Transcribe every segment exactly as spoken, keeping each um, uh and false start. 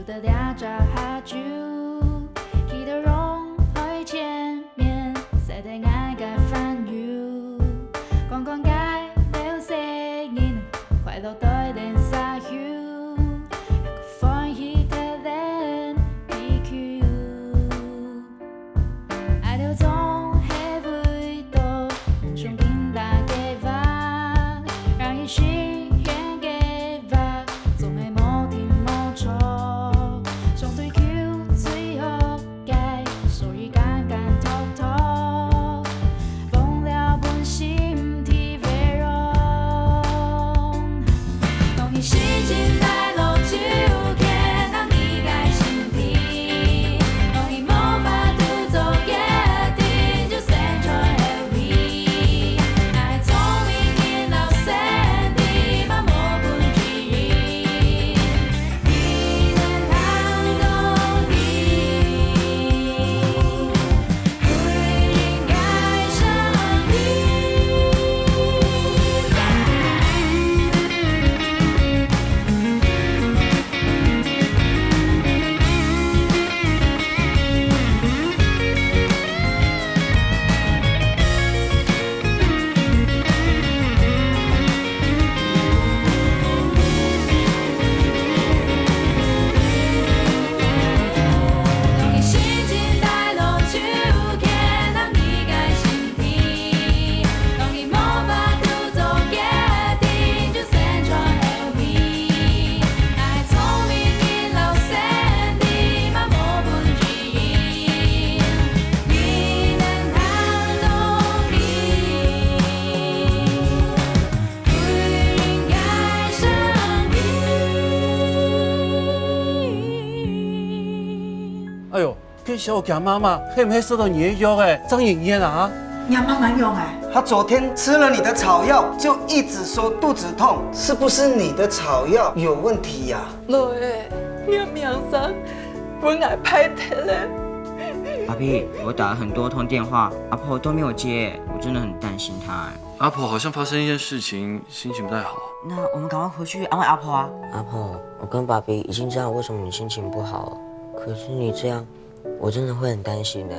在這隻下晝，企到陽台前面，曬等𠊎个飯友。光光个流星人，快樂對等社區，歡喜得人地球。 愛到總係為到，毋想緊打計畫，讓佢實現計畫，總係無停無著。想追求最好个，所以簡簡單單，忘了本心地為榮。當你心情低落就看到你个身體， 哎喲，該小姐媽媽係毋係食到你个藥仔，正入院啊？你阿媽仰仔？她昨天吃了你的草藥，就一直說肚子痛，是不是你的草藥有問題呀？老爺，你个名聲分𠊎敗忒了。爸比，我打了很多通電話，阿婆都沒有接，我真的很擔心她欸。阿婆好像發生一些事情，心情不太好。那我們趕快回去安慰阿婆啊。阿婆，我跟爸比已經知道為什麼你心情不好了，可是你這樣，我真的會很擔心的。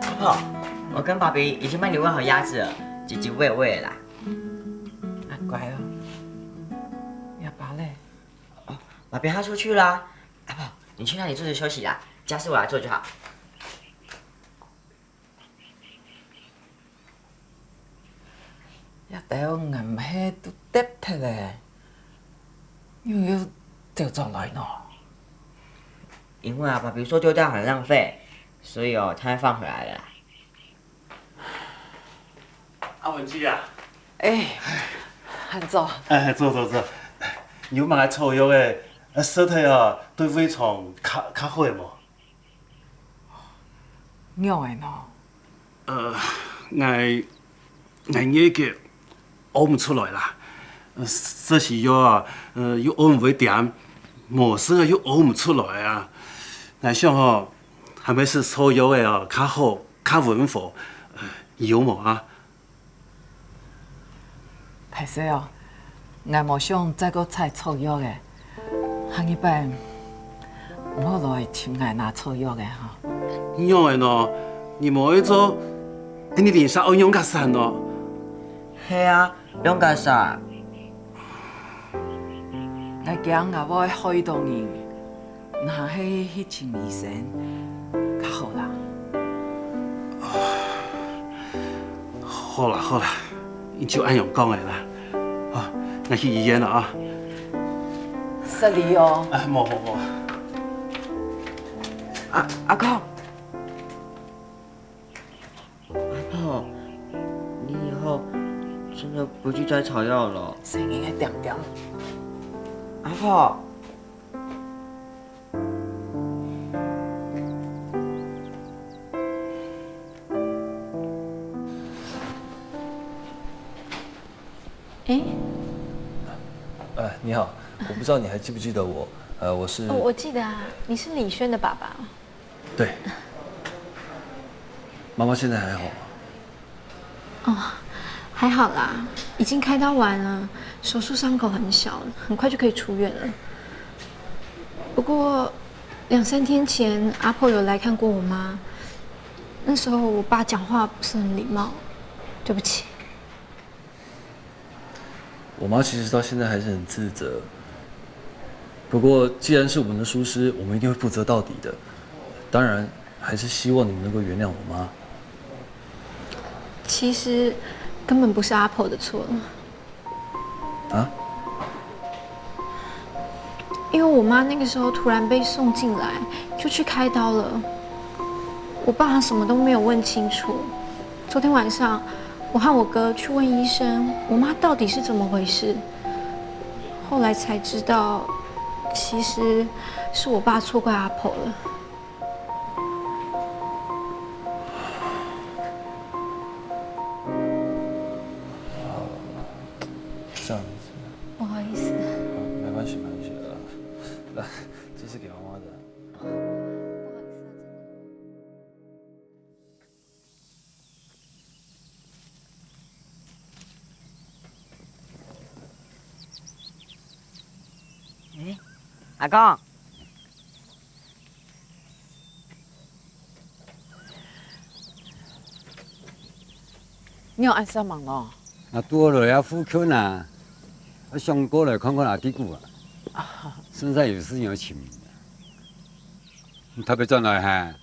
阿婆，我跟爸比已經幫你餵好鴨子了，姐姐我也餵了啦。啊，乖哦。你阿爸咧？哦，爸比他出去啦。阿婆，你去那裡坐著休息啦，家事我來做就好。 這兜銀仔都跌忒咧，仰又走轉來呢？因為啊，爸比說丟掉很浪費，所以哦，他又放回來了啦。阿文姐啊，哎，漢總。哎，坐坐坐，你有麼个草藥仔，呃，食忒啊，對胃腸較較好無？ 仰仔呢？呃，𠊎𠊎日久屙毋出來啦。呃，食西藥啊，呃，又屙毋會悿，無食啊又屙毋出來啊。𠊎想吼，還係食草藥仔哦，較好，較溫和。呃，有無啊？ 歹勢哦，𠊎無想再過擦草藥仔，下二擺毋好來尋𠊎拿草藥仔吼。仰仔呢？你無愛做，恁呢連續愛仰結煞呢？係啊，仰結煞。𠊎驚𠊎會害到人。 若係去尋醫生，較好啦。好啦好啦，你就恁樣講仔啦。好，𠊎去醫院了啊。失禮哦。啊，無無無。啊，阿公。 阿婆，你以後真的不去摘草藥了？細人仔恬恬。阿婆。欸，呃，你好，我不知道你还记不记得我，呃，我是……哦，我记得啊，你是李轩的爸爸。对。妈妈现在还好吗？哦，还好啦，已经开刀完了，手术伤口很小，很快就可以出院了。不过两三天前，阿婆有来看过我妈，那时候我爸讲话不是很礼貌，对不起。我妈其实到现在还是很自责，不过既然是我们的疏失，我们一定会负责到底的。当然，还是希望你们能够原谅我妈。其实根本不是阿婆的错。啊？因为我妈那个时候突然被送进来，就去开刀了。我爸什么都没有问清楚。昨天晚上，我和我哥去问医生，我妈到底是怎么回事。后来才知道，其实是我爸错怪阿婆了。这样子。不好意思。没关系，没关系。来，这是给妈妈的。哎，阿公，你有恁煞猛哦？啊，拄好落來附近啊，啊，想過來看看阿弟牯啊。现在有事情要请你啊。你特别转来哈？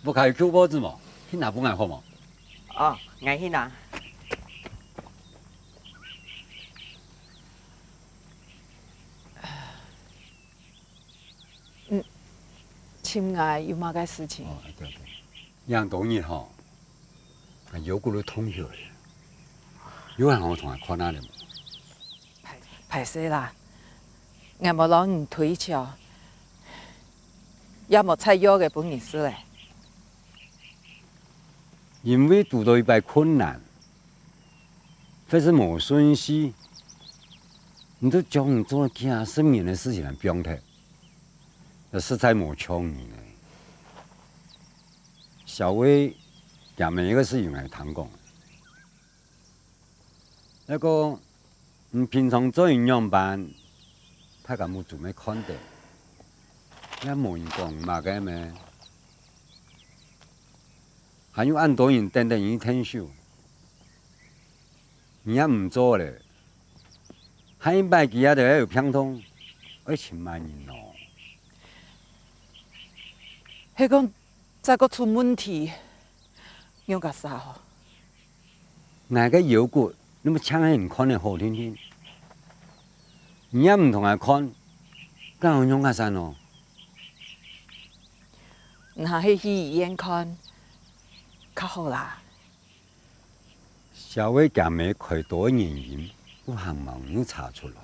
屋下有旧报纸无？去拿分𠊎好无？哦，𠊎去拿。 嗯，请𠊎有么个事情？哦，对对，恁多日吼，𠊎腰骨都痛起來了，有閒好同𠊎看下咧無？歹，歹勢啦，𠊎無摎你推銷，也無擦藥仔分你食咧。因為堵到一擺困難， 或是無順序，你就將你做幾下十年个事情來放忒，這實在無像你呢。小薇厥姆个事情𠊎聽講，該个你平常做人仰般，大家目珠乜看得，也無人講麼个咩。 還有恁多人等等你𢯭手，你也毋做咧，下一擺佢也就會有病痛，愛尋麼人咯？係講再過出問題，仰結煞好？𠊎个腰骨，你毋淨係你看得好定定，你也毋同𠊎看，該愛仰結煞呢？你還係去醫院看， 較好啦。小薇厥姆開刀个原因，都還吂有查出來。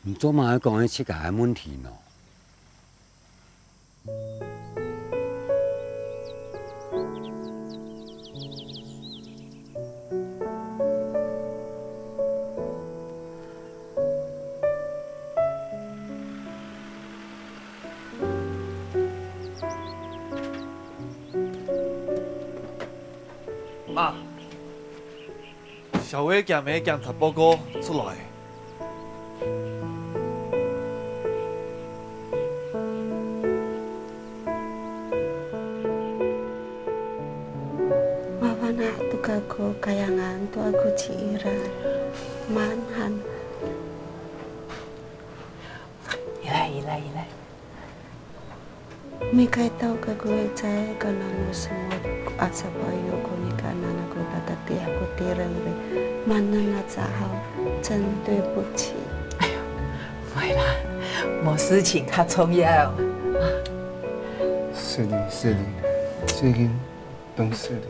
你做麼个講係自家个問題呢？ 媽，小薇厥姆檢查報告出來。Maaf na, tukar ko kayangan tu aku cira. Manhan. Ilai, ilai, ilai. Mikaitaw ka ko icay ka nang mo semot at sa payo ko ni kanan ako tatati ako tireng ri. Manan at sa haw, 真對不起。哎喲，毋會啦，無事情較重要。失禮，失禮，最近當失禮。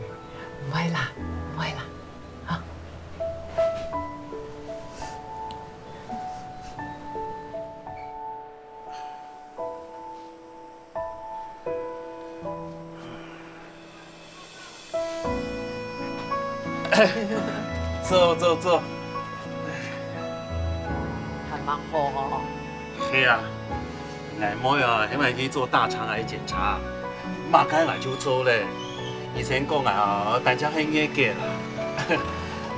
毋會啦，毋會啦，啊。 坐，坐，坐。蠻好哦。係啊，𠊎妹啊，係愛去做大腸癌檢查，麼个𠊎就做咧。醫生講𠊎啊，單淨係月結啦。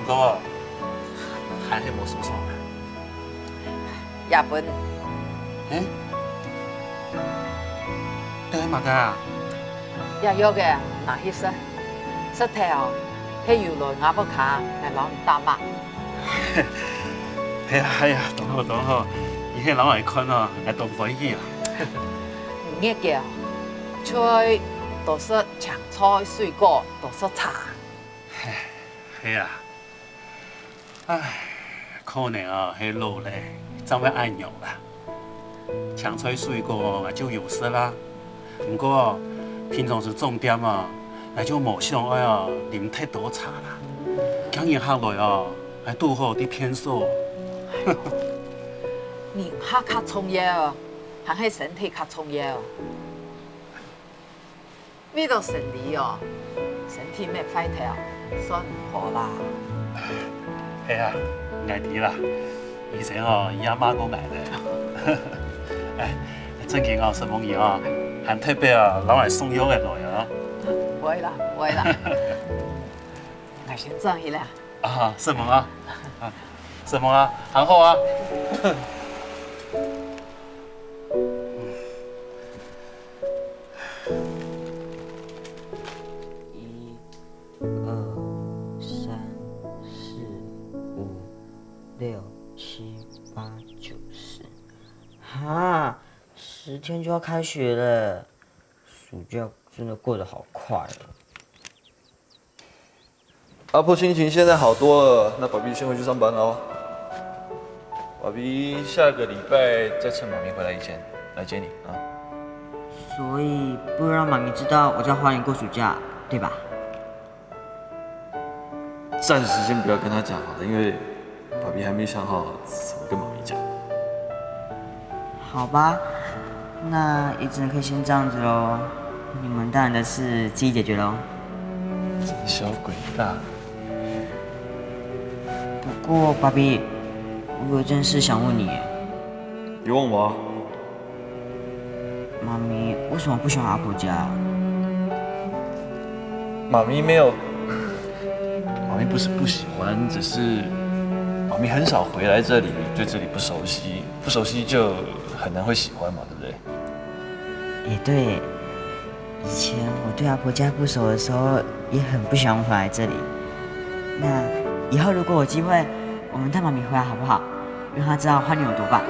毋過，還係無收場啊。也分。欸？這係麼个啊？這藥仔拿去食，食忒哦，係有來吾屋下，𠊎摎你打脈。 係啊，係啊，當好，當好，你係摎𠊎看哦，𠊎當歡喜啊。月結哦，就愛多食青菜、水果，多食茶。係啊，唉，可能哦，係老咧，正會恁樣啦。青菜水果𠊎就有食啦，毋過平常時重點啊，𠊎就無想愛哦，啉忒多茶啦。驚人客來哦，𠊎堵好在便所。人客較重要，還係身體較重要？為著生理哦，身體乜壞忒，算毋好啦。係啊，𠊎知啦。醫生哦，也罵過𠊎咧。哎，正經哦，承蒙你哦，還特別哦，摎𠊎送藥仔來哦。毋會啦，毋會啦。𠊎先轉去啦。啊，承蒙啊，啊，承蒙啊，還好啊。一、二、三、四、五、六、七、八、九、十。哈，十天就要開學了，暑假真的過得好快哦。阿婆心情現在好多了，那爸比先回去上班哦。爸比下個禮拜再趁媽咪回來以前來接你啊。所以不能讓媽咪知道我在花蓮過暑假，對吧？暫時先不要跟她講好了，因為爸比還沒想好怎麼跟媽咪講。好吧，那也只能可以先這樣子咯。你們大人的事自己解決咯。這小鬼大。不過，爸比，我有一件事想問你耶。你問我啊？媽咪為什麼不喜歡阿婆家？媽咪沒有，媽咪不是不喜歡，只是媽咪很少回來這裡，對這裡不熟悉，不熟悉就很難會喜歡嘛，對不對？也對，以前我對阿婆家不熟的時候，也很不喜歡回來這裡。那以後如果有機會，我們帶媽咪回來好不好？讓她知道花蓮有多棒。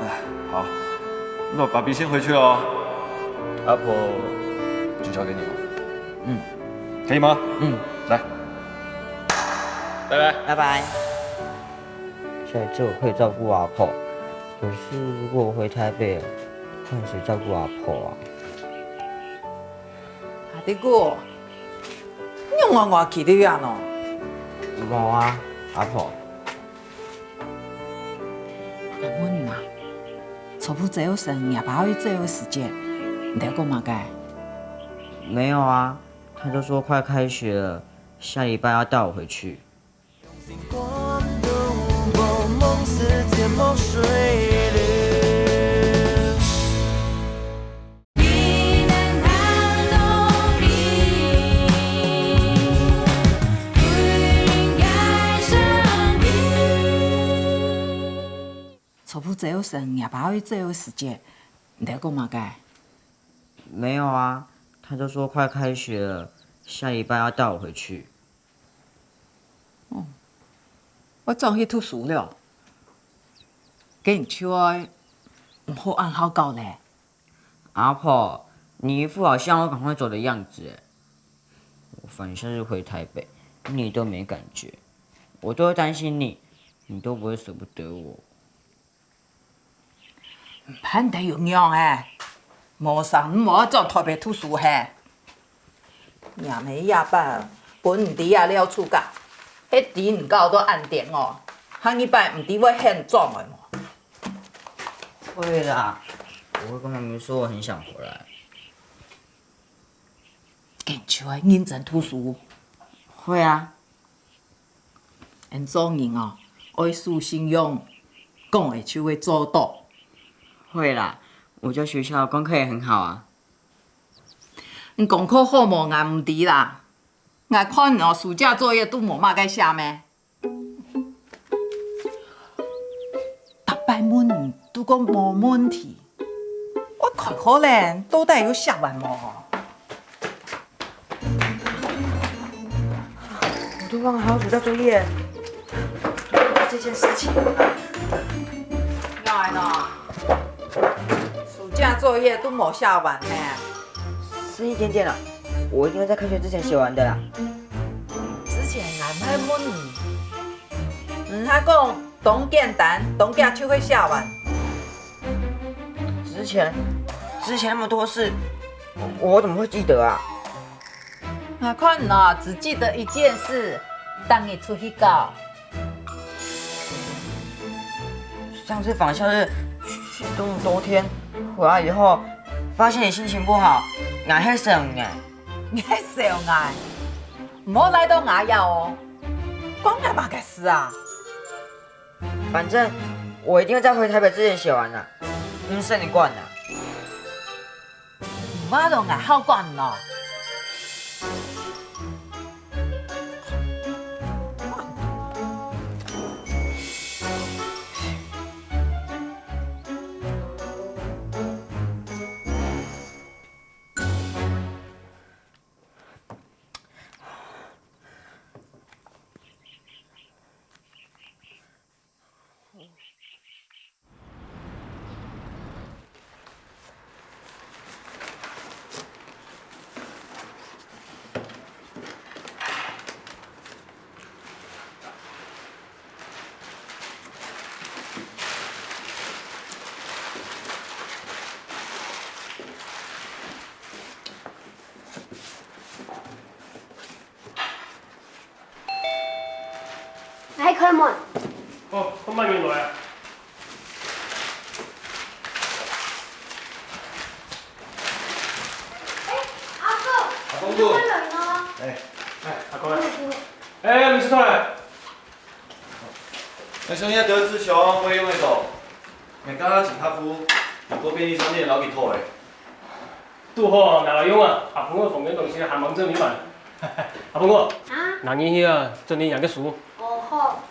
哎，好，那我爸比先回去哦，阿婆就交給你了。嗯，可以嗎？嗯，來，拜拜。拜拜。在這我可以照顧阿婆，可是如果我回台北，換誰照顧阿婆啊？阿弟哥，你仰會呆企在該呢？無啊，阿婆。𠊎問你嘛，昨晡朝晨若爸愛走个時節，你兜講麼个？沒有啊，他就說快開學了，下禮拜要帶我回去。 昨晡朝晨，若爸愛走个時節，你兜講麼个？沒有啊，他就說快開學了，下禮拜要帶我回去。 哦，愛轉去讀書了。該你就愛毋好恁好搞咧。阿婆，你一副好像要趕快走的樣子欸。我反正下次回台北，你都沒感覺，我都會擔心你，你都不會捨不得我。 毋盼得有仰仔，無成你無愛轉台北讀書係？若姆這擺分你在這尞暑假，係知你搞到恁癲哦，下二擺毋知會喊轉來無？會啦，我會跟媽咪說我很想回來。該你就愛認真讀書。會啊。 恩做人哦，愛守信用，講个就會做到。會啦，我在學校功課也很好啊。你功課好無，𠊎毋知啦。𠊎看你哦，暑假作業都無麼个寫咩？逐擺問你都講無問題，我看好咧，到底有寫完無？ 我都忘了還有暑假作業。這件事情啊，要來呢，暑假作業都無寫完呢。剩一點點了，我一定會在開學之前寫完的啦。之前𠊎毋係問你，你還講當簡單，當遽就會寫完。之前，之前那麼多事，我，我怎麼會記得啊？ 𠊎看你哦，只記得一件事，逐日出去搞。上次返校日去這麼多天，回來以後發現你心情不好，𠊎係愁你。你係愁𠊎？毋好賴到𠊎這哦！關𠊎麼个事啊？ 反正我一定會在回台北之前寫完啦，毋使你管啦。你話到𠊎好管哦！來，開門。哦，看麼人來啊？哎，阿峰，阿峰哥。你開門哦。哎。哎，阿哥。哎，你是誰？哎，兄弟，這兜紙箱會用得著。𠊎剛剛請客戶，有過便利商店摎佢討个。 堵好拿來用啊！阿峰个房間東西還吂整理完。阿峰哥，啊？拿你去啊，整理若个書。哦，好。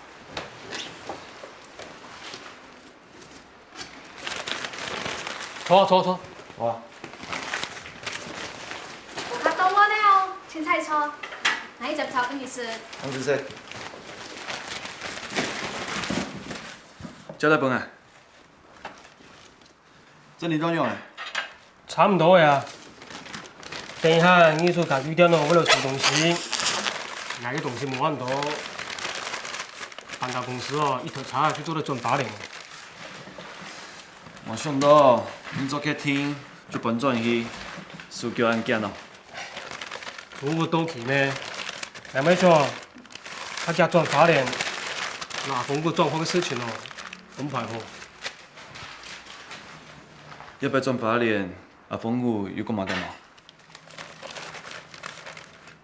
坐啊，坐啊，坐啊。好啊。我較凍了呢哦，凊彩坐。拿一隻茶分你食。毋使食。借來分𠊎。 整理到仰仔？差毋多个啊。等一下，二叔家具店哦，會來收東西。𠊎个東西無恁多，搬家公司哦，一台車就做得轉花蓮。無想到，你做決定就搬轉去，手腳恁遽哦。服務到期咩？𠊎乜想，較遽轉花蓮，拿阿峰哥轉學个事情哦，安排好。 這擺轉花蓮，阿峰哥有講麼个無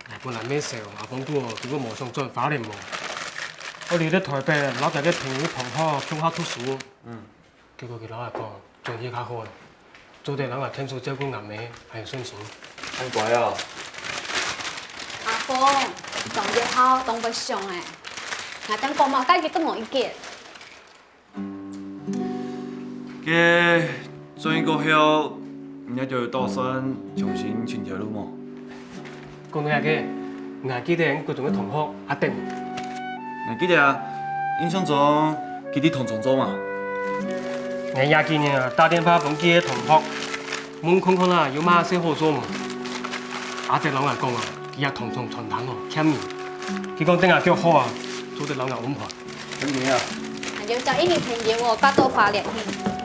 ？𠊎本來乜愁阿峰哥哦，佢會無想轉花蓮無？愛留在台北，摎佢个朋友同學共下讀書。嗯。結果佢摎𠊎講，轉去較好了，做得摎𠊎𢯭手照顧𠊎姆，還有順心。恁乖哦。阿峰，你當有孝，當會想欸。𠊎等講麼个佢都無意見。 該轉去過後，你兜有打算重新尋條路無？講到這个，𠊎記得𠊎國中个同學阿德。𠊎記得啊，印象中佢在糖廠做嘛。𠊎這幾日啊，打電話分佢个同學，問看看啊，有麼个事好做無？阿德摎𠊎講啊，佢這糖廠餐廳哦，欠人。佢講等𠊎腳好啊，做得摎𠊎安排。 真个啊？𠊎有交一個朋友哦，嫁到花蓮去。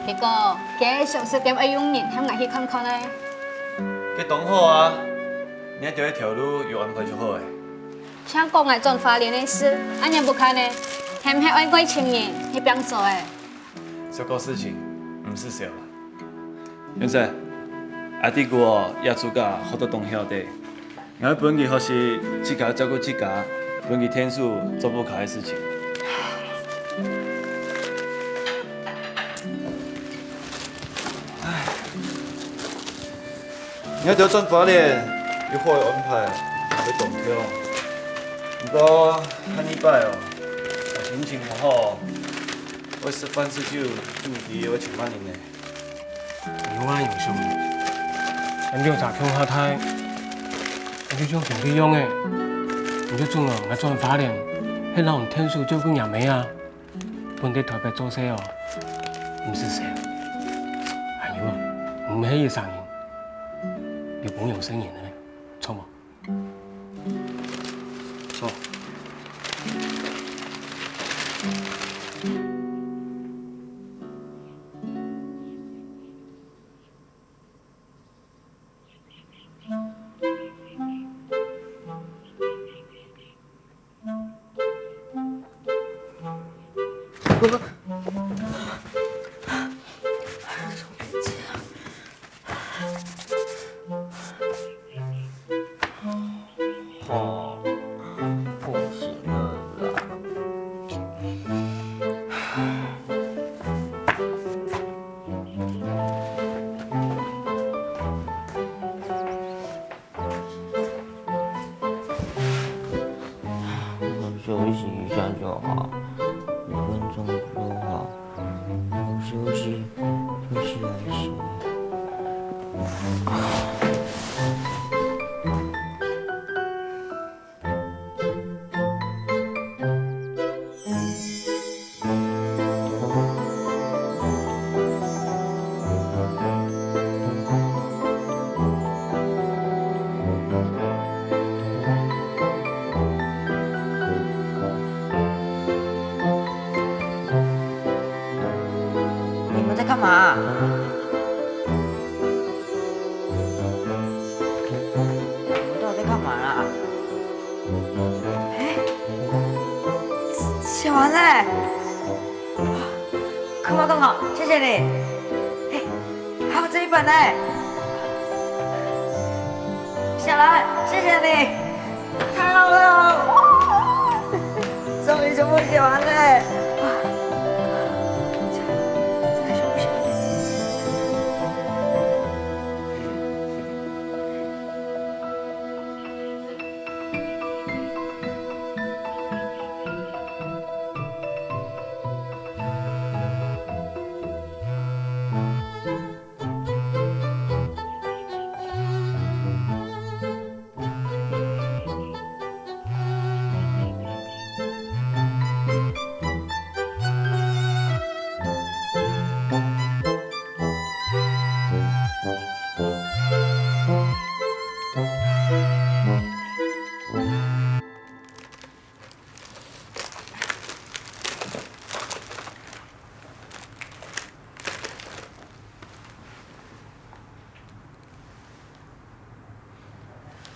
結果，佢个小食店愛用人，喊𠊎去看看呢。該當好啊！你兜个條路有安排就好欸。請講𠊎轉花蓮个事，恁仰不看呢？係毋係愛外尋人去拚做欸？這個事情，毋使愁啦。 先生，阿弟哥哦，這暑假學到當曉得。𠊎會分佢學習自家照顧自家，分佢𢯭手做屋下个事情。𠊎兜轉花蓮有好个安排，會當跳。毋過下禮拜哦，𠊎心情毋好，𠊎食飯食酒，都毋知愛請麼人呢。有啊，有想，𠊎兩儕共下大，𠊎就像兄弟樣个，你就準了𠊎轉花蓮，係摎你𢯭手照顧若姆啊。 本在台北做事哦，毋使愁。還有啊，你毋係一儕人，有朋友生人呢，著無？著。 哦，不行了啦。我休息一下就好，五分钟就好。我休息，休息还行。 你們在幹嘛啊？ 你們到底在幹嘛啦？欸，寫完了欸！看吧，看吧，謝謝你。欸，還有這一本呢。寫了，謝謝你。太好了，終於全部寫完了欸。哇，真的全部寫完了。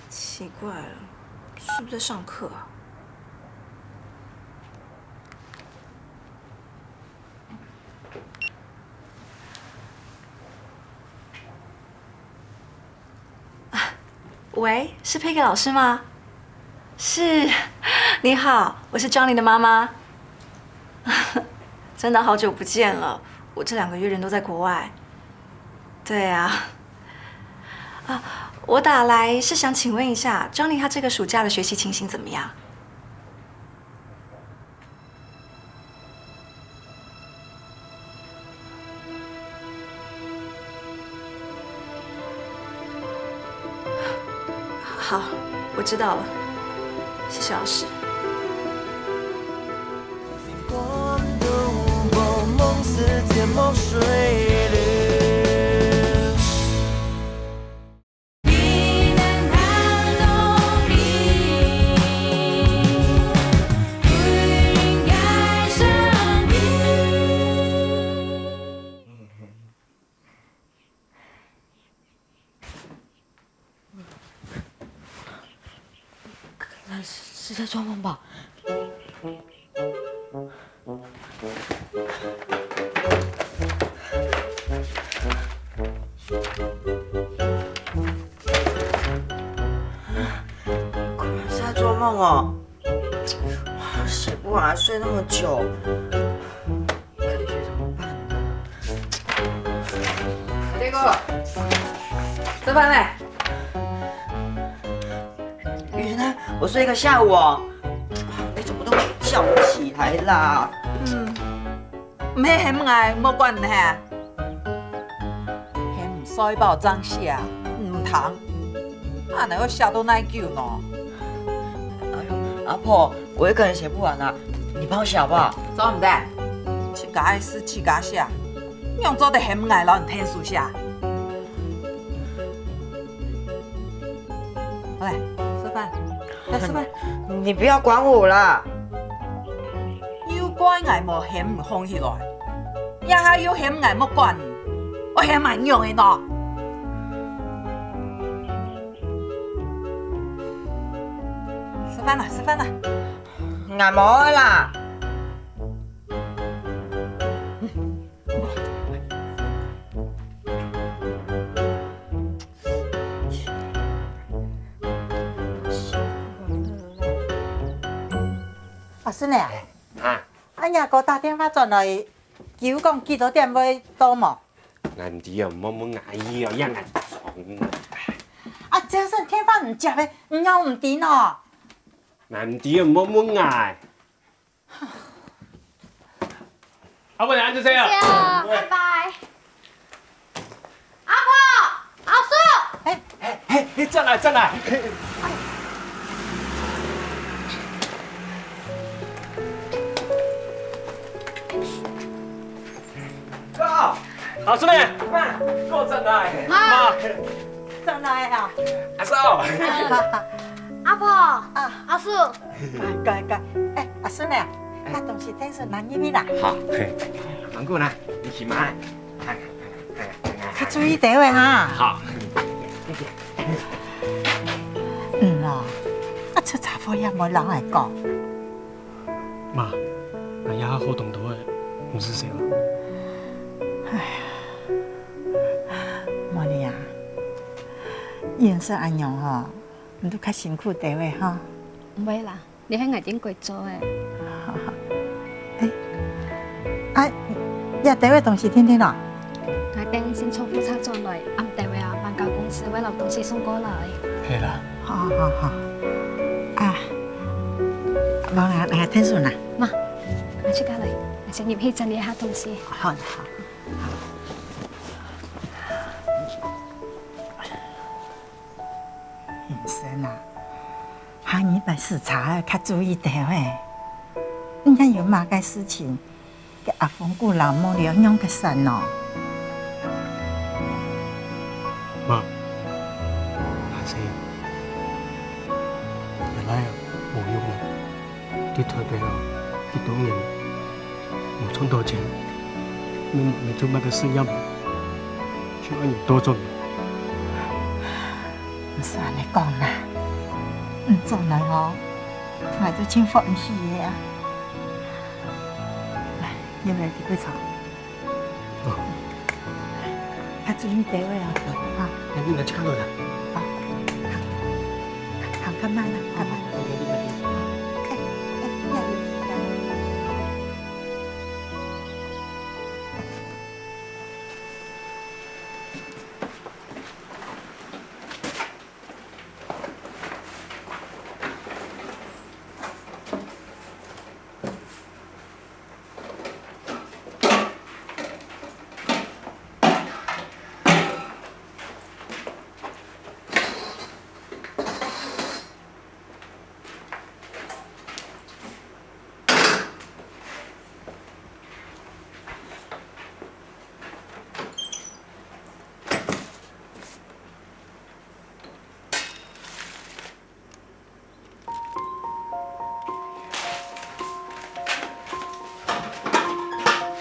奇怪了，是不是在上課啊？ 喂，是佩格老师吗？是，你好，我是 Johnny 的妈妈。真的好久不见了，我这两个月人都在国外。对啊，啊，我打来是想请问一下，Johnny 他这个暑假的学习情形怎么样？ 好，我知道了，谢谢老师。可能是，是在做梦吧。 果然是在做梦哦。写不完，睡那么久，开学怎么办呢？杰哥，食飯咧？我睡一個下午哦，你怎麼都叫不起來啦？嗯，毋係喊𠊎莫管你係？喊你睡飽正寫，毋聽，恁樣愛寫到哪久呢？哎喲，阿婆，我一個人寫不完啊，你幫我寫好不好？做毋得，自家个事自家寫，仰做得喊𠊎摎你𢯭手寫？ 好嘞，食飯，來食飯。你不要管我啦。又怪𠊎無喊你䟘起來，這下又喊𠊎莫管你，𠊎喊𠊎仰仔呢？食飯啦，食飯啦。𠊎無愛啦。 阿順呢？哈？啊若哥打電話轉來，佢有講幾多點會到無？𠊎毋知啊，莫問𠊎，哎呀，讓𠊎撞。啊，就算電話毋接个，你又毋知呢？𠊎毋知啊，莫問𠊎。 阿婆，你安全哦。拜拜。阿婆，阿叔。哎，哎，哎，轉來，轉來。哥，阿叔呢？媽，哥轉來。媽，轉來啊。阿叔。阿婆，啊，阿叔。 乖乖，哎，阿順啊，哎，拿東西𢯭手拿入去啦。好，嘿，芒果呢？你去買。較注意兜仔哈。好。嗯咯，啊，出車禍也莫摎𠊎講。媽，𠊎這下好當多了，毋使愁了。哎呀，莫莉啊，人生恁樣吼，你都較辛苦兜仔哈。毋會啦。 這係𠊎定著做个。哎，啊，這兜仔東西定定咯。𠊎等先坐火車轉來，暗兜仔啊，搬家公司會摎東西送過來。係啦。好好好。啊，無啦，𠊎𢯭手拿。媽，𠊎自家來，𠊎先入去整理一下東西。好的，好。 先生啊，下二擺駛車愛較注意兜仔。你看有麼个事情，該阿峰牯摎毛利仰結煞呢？媽，大姐，原來無用了。 在臺北啊，幾多年無賺到錢，也無做麼个事業，就恁樣倒轉來。毋使恁樣講啦，你轉來吼，𠊎就盡歡喜个啊。來，入來這位坐。 哦。較注意兜仔哦，啊。該你們去看路啦。啊。行較慢啊，較慢。哦，你們，你們。哎，哎，哎，呀，有時間。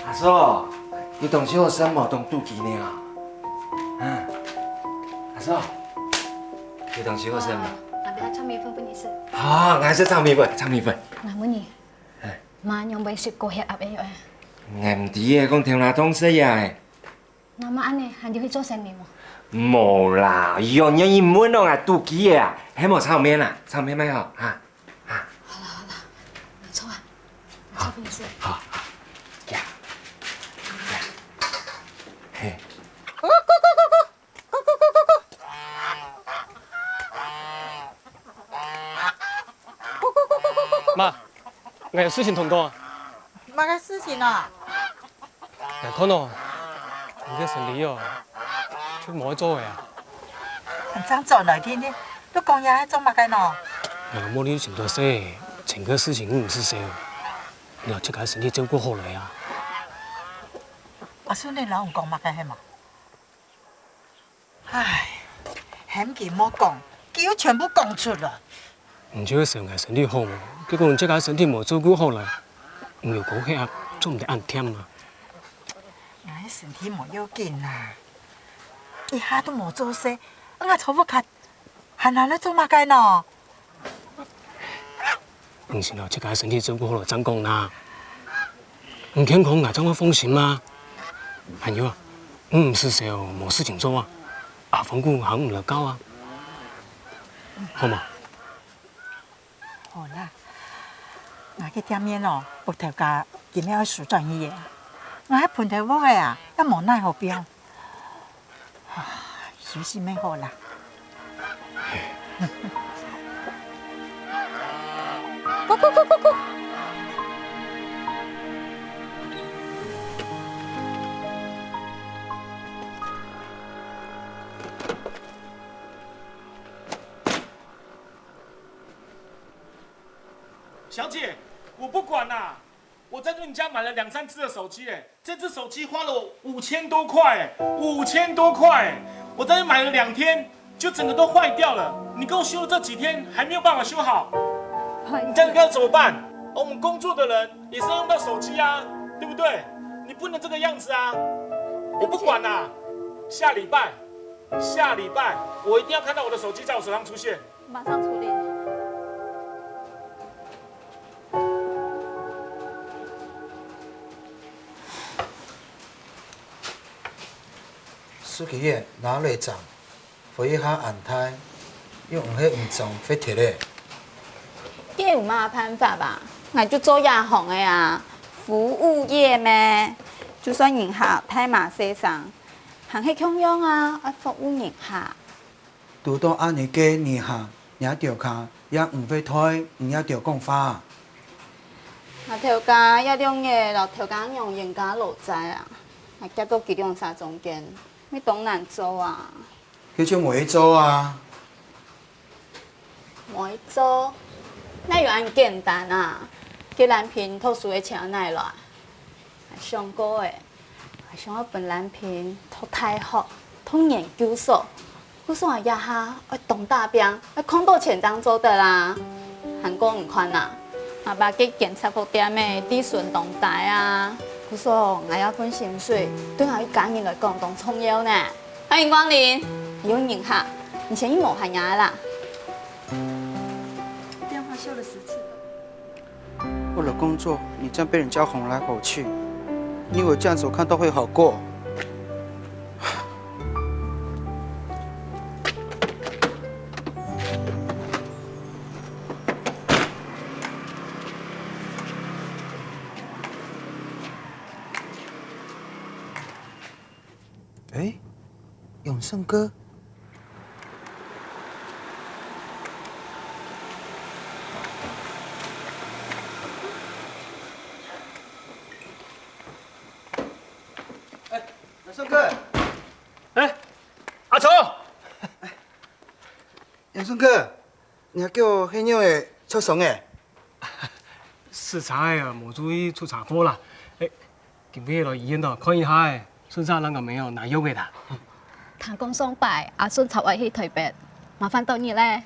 阿叔，有東西好食無？當肚飢呢啊！啊，阿叔，有東西好食無？啊，等下炒米粉分你食。好，𠊎食炒米粉，炒米粉。𠊎問你，哎。媽仰會食過血鴨个肉啊？𠊎毋知个，講頭那當食呀。 那麼恁呢，還有去做生理無？無啦，仰願意問哦，𠊎肚飢啊，係無炒麵啊，炒麵賣好，哈，哈。好啦好啦，無錯啊，無錯，無錯。好，好，呀，呀，嘿。媽，𠊎有事情同你講啊。麼个事情啊？𠊎看哦，你个生理哦，就無愛做个啊。你正轉來定定，你講這係做麼个呢？𠊎無理尋到事，全个事情毋使愁，你愛自家身體照顧好來啊。阿叔，你摎𠊎講麼个係無？ 唉，喊佢莫講，佢又全部講出來。你就係想𠊎身體好無？結果你自家身體無照顧好來，你有講係啊，做毋得恁忝啊。𠊎身體無要緊啊，一下都無做事，𠊎坐屋下，還能來做麼个呢？ 你先摎自家身體照顧好了正講啦。你健康𠊎正會放心嘛。還有啊，你毋使愁無事情做啊，阿峰哥還毋來搞啊，好無？好啦，𠊎个店面哦，屋頭家今日愛收轉去个，𠊎還分頭屋个啊，也無哪好變。 休息乜好啦。小姐，我不管啦，我在你家买了两三只的手机，哎，这只手机花了我五千多块，哎，五千多块，哎，我在这买了两天，就整个都坏掉了。你给我修了这几天，还没有办法修好，你这样要怎么办？我们工作的人也是要用到手机啊，对不对？你不能这个样子啊！我不管啦，下礼拜，下礼拜我一定要看到我的手机在我手上出现。马上处理。 手機仔拿來裝，火一下恁大，又毋係毋裝會忒咧。該有麼辦法啊？𠊎就做這行个啊，服務業咩，就算人客大嫲細聲，還係共樣啊，愛服務人客。 堵到恁樣个人客，若兜下也毋會代你這兜講話。𠊎頭家這兩日摎頭家娘冤家路債啊，𠊎夾到佢兩儕中間，乜當難做啊。該就無愛做啊。無愛做？哪有恁簡單啊？該藍萍讀書个錢哪來？ 想過欸，𠊎想愛分藍萍讀大學、讀研究所，故所𠊎這下愛當打拚，愛賺到錢正做得啊。還過你看啊，吾爸該間雜貨店仔利潤當大啊，故所𠊎這份薪水對𠊎一家人來講當重要呢。歡迎光臨，有人客，你先去無閒啊啦。電話響了十次了。 為了工作，你這樣被人家吼來吼去，你以為這樣子我看到會好過？欸，永勝哥。 欸，永勝哥。欸，阿聰。永勝哥，你還叫𠊎係仰仔著傷仔？駛車仔啊，無注意出車禍啦。欸，今晡日來醫院哦，看一下仔，順續摎𠊎姆哦拿藥仔啦。聽講上擺阿順插𠊎去臺北，麻煩到你咧。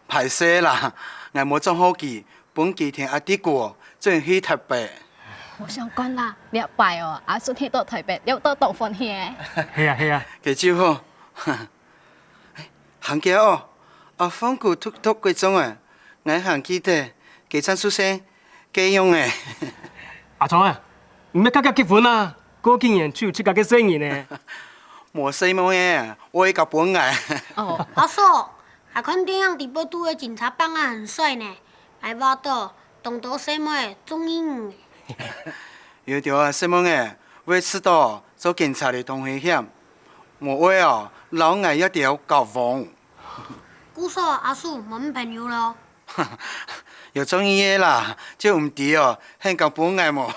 歹勢啦，𠊎無掌好佢， 分佢跈阿弟牯哦，轉去臺北。無相干啦，這擺哦，阿順去到臺北，了到當歡喜个。係啊，係啊。該就好。行行哦，阿峰牯讀讀國中仔，𠊎還記得，佢正出世該樣仔。阿聰啊，你乜遽遽結婚啊？過幾年就有自家个細人呢。無細妹仔，𠊎愛交分𠊎。哦，阿叔， 𠊎看電影裡背肚个警察辦案很帥呢，𠊎話著，當多細妹中意你。有兜啊細妹仔會試著做警察仔當危險，無愛哦，摎𠊎這兜交往。故所阿叔無朋友囉？有中意个啦，就毋知哦，你敢分𠊎無？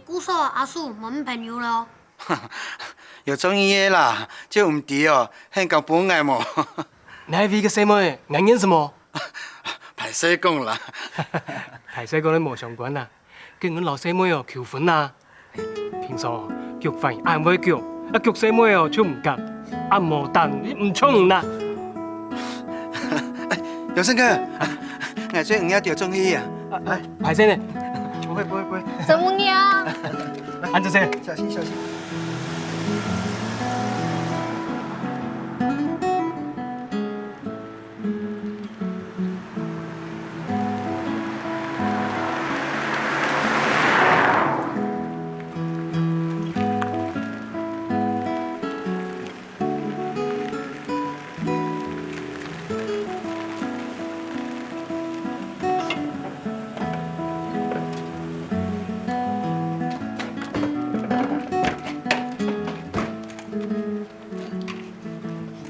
故所阿叔無朋友咯。有中意个啦，就毋知哦，你敢分𠊎無？哪位个細妹，𠊎認識無？歹勢講啦。歹勢講咧無相關啦，跟𠊎摎細妹哦求婚啊。 平常哦，菊花恁會菊，啊菊細妹哦就毋敢，啊無膽，毋像你啦。哎，永生哥，𠊎最毋愛著中意啊。來，歹勢呢。不會不會不會。承蒙你啊。恁仔細。小心小心。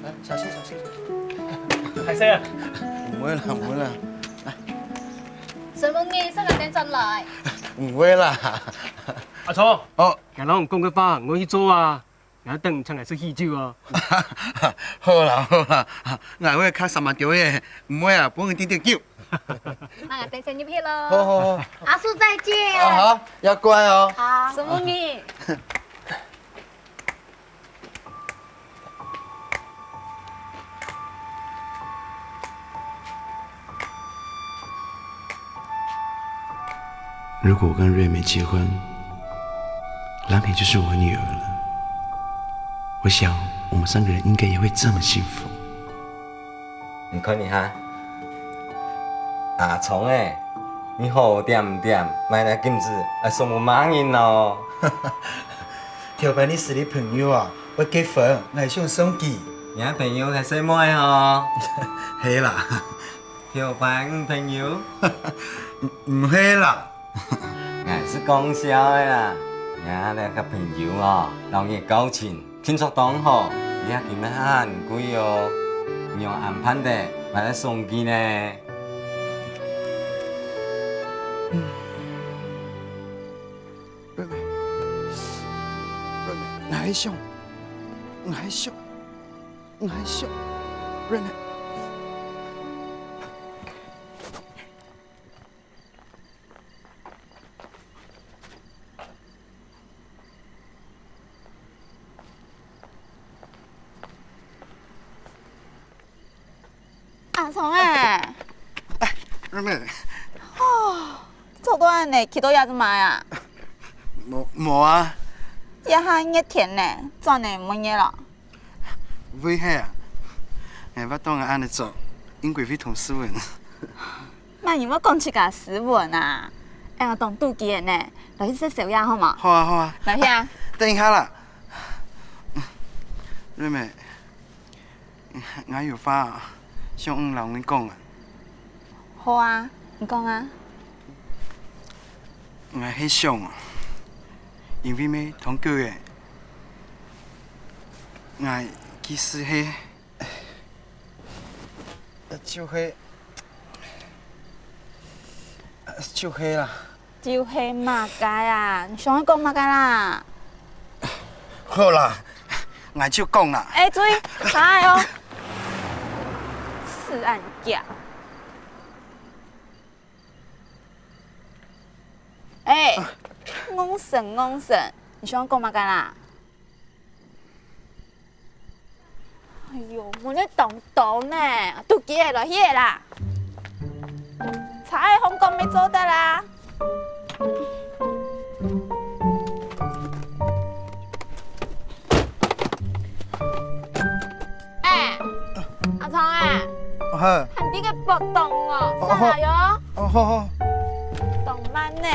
來，小心小心小心。歹勢啊。毋會啦毋會啦。承蒙你，先來等轉來。毋會啦。阿聰，哦，𠊎摎你講个話，你愛去做啊。𠊎等你請𠊎食喜酒哦。好啦好啦，𠊎會較三下鳥仔，毋會啊，分你滴滴酒。那𠊎等先入去咯。好好好。阿叔再見。啊好，要乖哦。好。承蒙你。 如果我跟瑞美结婚，蓝美就是我女儿了。我想，我们三个人应该也会这么幸福。你看一下，阿聪欸，你好点点，买个戒指，还送分么人哦？ 頭擺你識个朋友啊，會結婚，𠊎想送佢。你个朋友係細妹哦？係啦。頭擺你朋友？毋，毋係啦。𠊎係講笑个啦。你這个朋友哦，摎你交情，聽說當好，你个戒指還貴哦。你仰恁盼得買來送佢呢？ 瑞美，瑞美，𠊎係想，𠊎係想，𠊎係想，瑞美。 阿聰欸！哎，瑞美。哦，做到恁呢，企到這做麼啊？無，無啊。這下熱天呢，轉呢毋熱咯？毋會啊，𠊎會當恁呢做，應該會通斯文。 麼人會講自家斯文啊？哎呀，當肚飢呢，來去食宵夜好無？好啊，好啊。來去啊。等一下啦，瑞美，𠊎有話想摎你講啊。好啊，你講啊。𠊎係想啊，因為乜當久了，𠊎其實係 就係，就係啦。就係麼个啊？你想愛講麼个啦？好啦，𠊎就講啦。哎，注意，茶哦。死恁遽。哎，戇神戇神，你想愛講麼个啦？ 哎喲，問你當多呢，肚飢了，來去啦！茶个烘乾乜做得啦。哎，阿聰啊，哦，嘿。看你个腹肚哦，哦，上來喲。哦，好，好。當慢呢。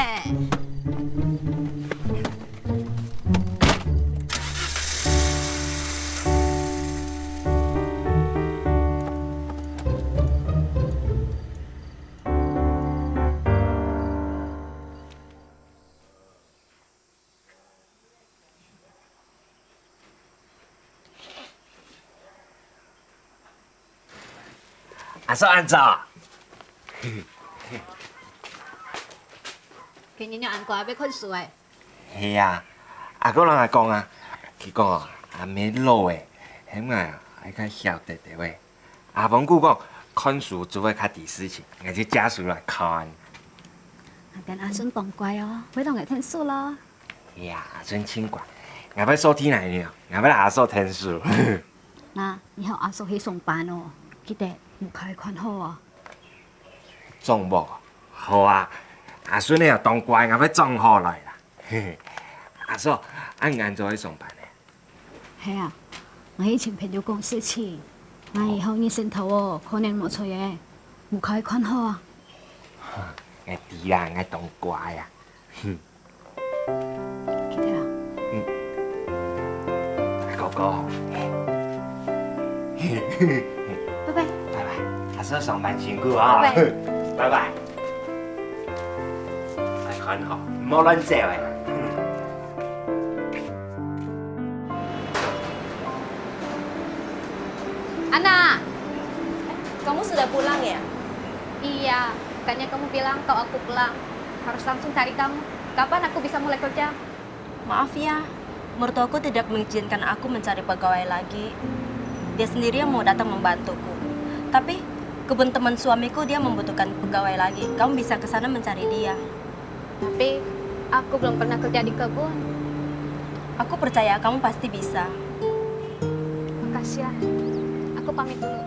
阿叔恁早。今日你恁乖，愛看書欸。係啊，阿公摎𠊎講啊，佢講哦，阿姆老欸，喊𠊎啊，愛較曉得兜仔。阿芳姑講，看書就會較知事情，𠊎就借書來看。等阿順當乖哦，會同𠊎𢯭手咯。 哎呀，阿順盡乖，𠊎會掃地泥呢，𠊎會摎阿嫂𢯭手。那以後阿嫂去上班哦，記得目開看好哦。掌握，好啊，阿順呢當乖，𠊎會掌好來啦。阿嫂，恁晏就去上班呢？係啊，𠊎去尋朋友講事情，𠊎以後日時頭哦，可能無在欸，目開看好啊。𠊎知啦，𠊎當乖啊。 記得啊。嗯。哥哥。拜拜。拜拜，阿叔上班辛苦啊。拜拜。拜拜。來看好，毋好亂走欸。 Ana, kamu sudah pulang ya? Iya, bukannya kamu bilang kalau aku pulang harus langsung cari kamu. Kapan aku bisa mulai kerja? Maaf ya, mertuaku tidak mengizinkan aku mencari pegawai lagi. Dia sendiri yang mau datang membantuku. Tapi kebun teman suamiku dia membutuhkan pegawai lagi. Kamu bisa ke sana mencari dia. Tapi aku belum pernah kerja di kebun. Aku percaya kamu pasti bisa. Makasih ya. Aku pamit dulu.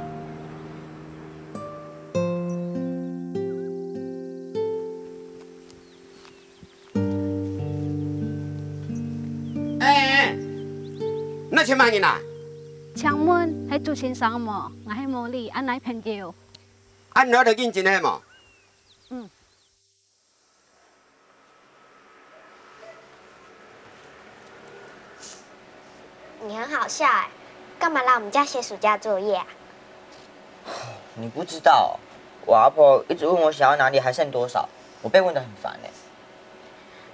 哎，哎，哎，你請麼人啊？請問係朱先生無？𠊎係Molly，恁仔朋友。啊，你愛來應徵係無？嗯。 你很好笑哎，幹嘛让我们家写暑假作业啊？你不知道哦，我阿婆一直问我想要哪里还剩多少，我被问得很烦哎。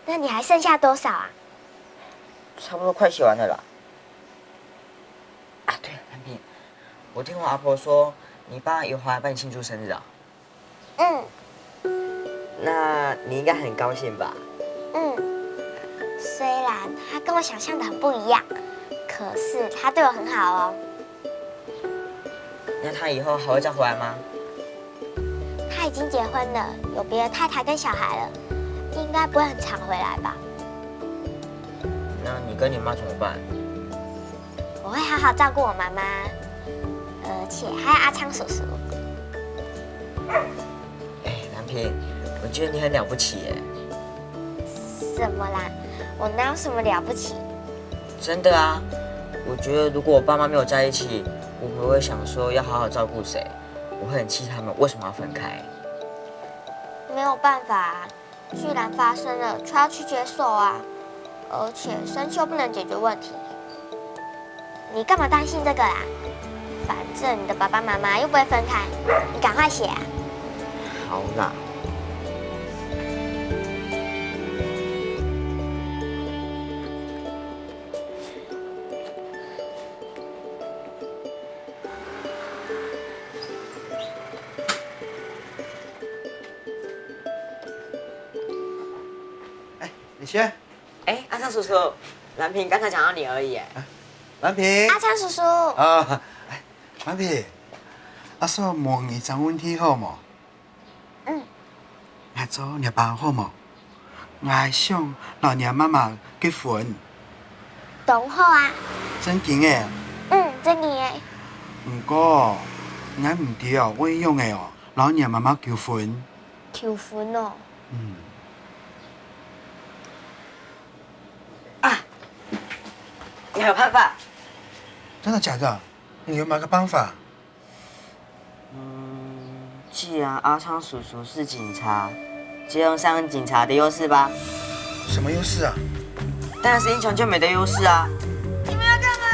那你还剩下多少啊？差不多快写完了啦。啊，对了，蓝萍，我听我阿婆说，你爸有话要帮你庆祝生日啊。 嗯。那你应该很高兴吧？嗯，虽然他跟我想象的很不一样，可是他对我很好哦。那他以后还会再回来吗？他已经结婚了，有别的太太跟小孩了，应该不会很常回来吧？那你跟你妈怎么办？ 我会好好照顾我妈妈，而且还有阿昌叔叔。哎，蓝萍，我觉得你很了不起耶。什么啦？我哪有什么了不起？真的啊，我觉得如果我爸妈没有在一起，我不会想说要好好照顾谁，我会很气他们为什么要分开。没有办法啊， 既然发生了，就要去接受啊。而且生气又不能解决问题。你干嘛担心这个啦？反正你的爸爸妈妈又不会分开，你赶快写啊。好啦。 哎，你先。哎，阿昌叔叔，蓝萍刚才讲到你而已，哎。蓝萍。阿昌叔叔。啊，哎，蓝萍，阿叔问你一个问题好无？嗯。𠊎做你爸好无？ 𠊎想摎你媽媽結婚。當好啊。正經个？嗯，正經个。毋過，𠊎毋知哦，愛仰仔哦，摎你媽媽求婚。求婚哦？嗯。啊，𠊎有辦法。真的假的？你有麼个辦法？ 嗯，既然阿昌叔叔是警察，就用上警察的优势吧。什么优势啊？当然是英雄救美的优势啊。你们要干嘛？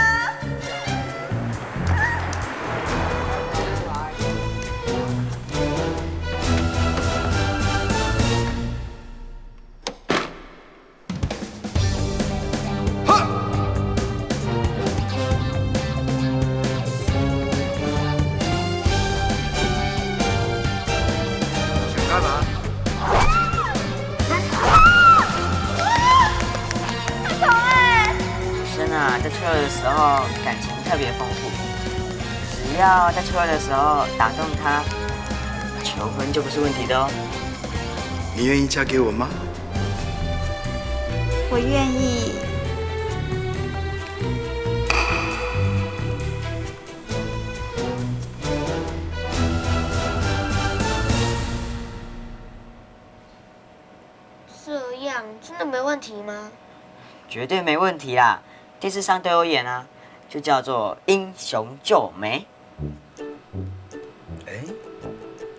的时候感情特别丰富，只要在初二的时候打动她，求婚就不是问题的哦。你愿意嫁给我吗？我愿意。这样真的没问题吗？绝对没问题啦。电视上都有演啊，就叫做英雄救美。哎，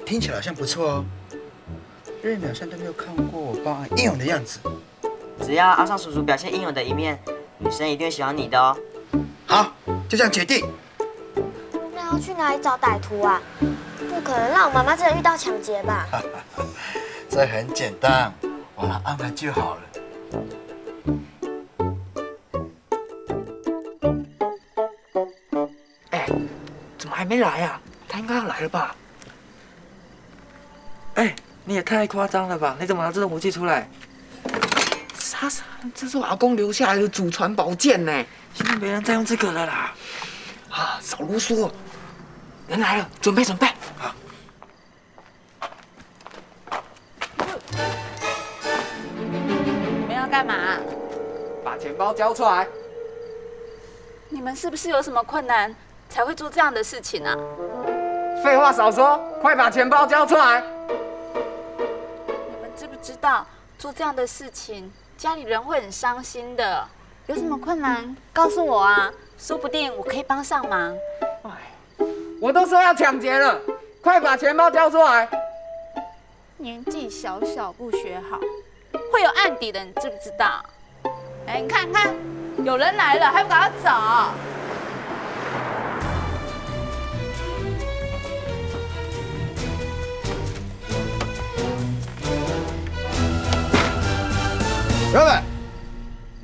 听起来好像不错哦。瑞美好像都没有看过我爸英勇的样子。只要阿尚叔叔表现英勇的一面，女生一定会喜欢你的哦。好，就这样决定。那要去哪里找歹徒啊？不可能让我妈妈真的遇到抢劫吧？这很简单，我来安排就好了。哎，怎么还没来啊？他应该要来了吧？哎，你也太夸张了吧！你怎么拿这种武器出来？莎莎，这是我阿公留下来的祖传宝剑呢，现在没人再用这个了啦。啊，少啰嗦，人来了，准备准备。好。你们要干嘛？把钱包交出来。你们是不是有什么困难才会做这样的事情啊？废话少说，快把钱包交出来。你们知不知道做这样的事情，家里人会很伤心的？有什么困难告诉我啊，说不定我可以帮上忙。我都说要抢劫了，快把钱包交出来。年纪小小不学好，会有案底的，你知不知道？哎，你看，你看，有人来了，还不赶快走？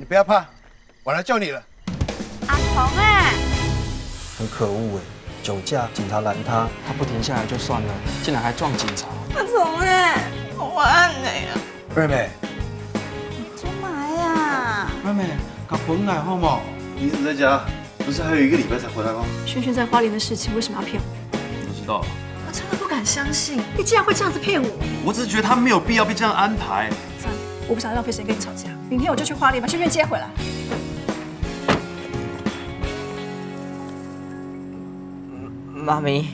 不要怕，我来救你了。阿虫哎，很可恶哎！酒驾，警察拦他，他不停下来就算了，竟然还撞警察。阿虫哎，我爱你啊！瑞美，做嘛呀？瑞美，搞混来好吗？你一直在家，不是还有一个礼拜才回来吗？萱萱在花莲的事情为什么要骗我？不知道。我真的不敢相信，你竟然会这样子骗我！我只是觉得他没有必要被这样安排。算了，我不想浪费时间跟你吵架。明天我就去花莲把萱萱接回来。妈咪。